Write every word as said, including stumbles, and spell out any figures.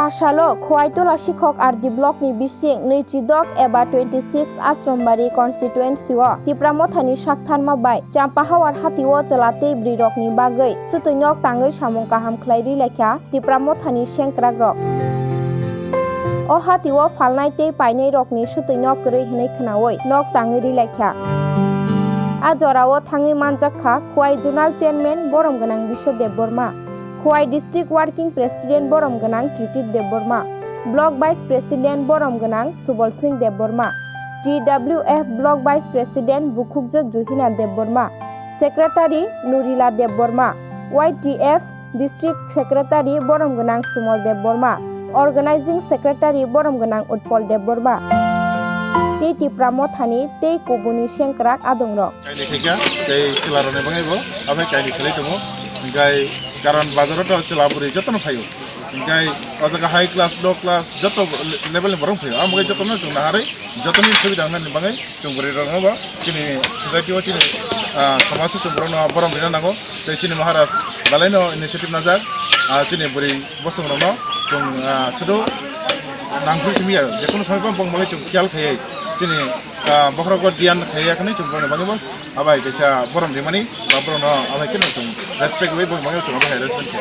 Asalo Khowai Tola Sikhok R D block ni bising nwichidok eba twenty six Asrambari constituency o Tipra Mothani saktharma bai Champahawar hati o chwla tei bwrwi rok ni bagwi swtwi nok tangwi samung kaham khlai ri laikha Tipra Mothani sengkrak rok. O hati o phalnai tei painai rok ni swtwi nok kwrwi hwnwi khwnawi nok tangwi ri laikha. A jora o thangwi manjak kha Khowai Zonal Chairman borom gwnang Biswa Debbarma, Khowai District Working President borom gwnang Tritit Debbarma, Block Vice President borom gwnang Subal Singh Debbarma, T W F Block Vice President bukhukjwk Juhina Debbarma, Secretary Nurila Debbarma, Y T F District Secretary borom gwnang Sumal Debbarma, Organizing Secretary borom gwnang Utpal Debbarma, tei Tipra Mothani tei kubuni sengkrak adongrok. Kaini khaikha, tei chwlarokni bagwi bo, abai kaini khlai tongo. Hinkhe karon bazaro to chwla bwrwi jotono phaio. Hinkhe o jaga high class, low class, joto level ni borok phaio. Amo khe jotono chwng naharwi, jotoni subida wngnani bagwi chwng bwrwi rokno bo chini society o chini, ah, samaj o chwng borokno borom rina nango. Tei chini Maharaj balaino initiative najak, ah, chini bwrwi bosong rokno chwng, ah, sudu nangkuk simi ya, jekono samai bo bong bagwi chwng khiyal khaiwi chini, ah, bokhorok o diyan khaiya khani chwng borokni bagwi bo abai kaisa borom rimani ba borokno abai kheno chwng respect wi bong bagwi chwng abai hai respect khe.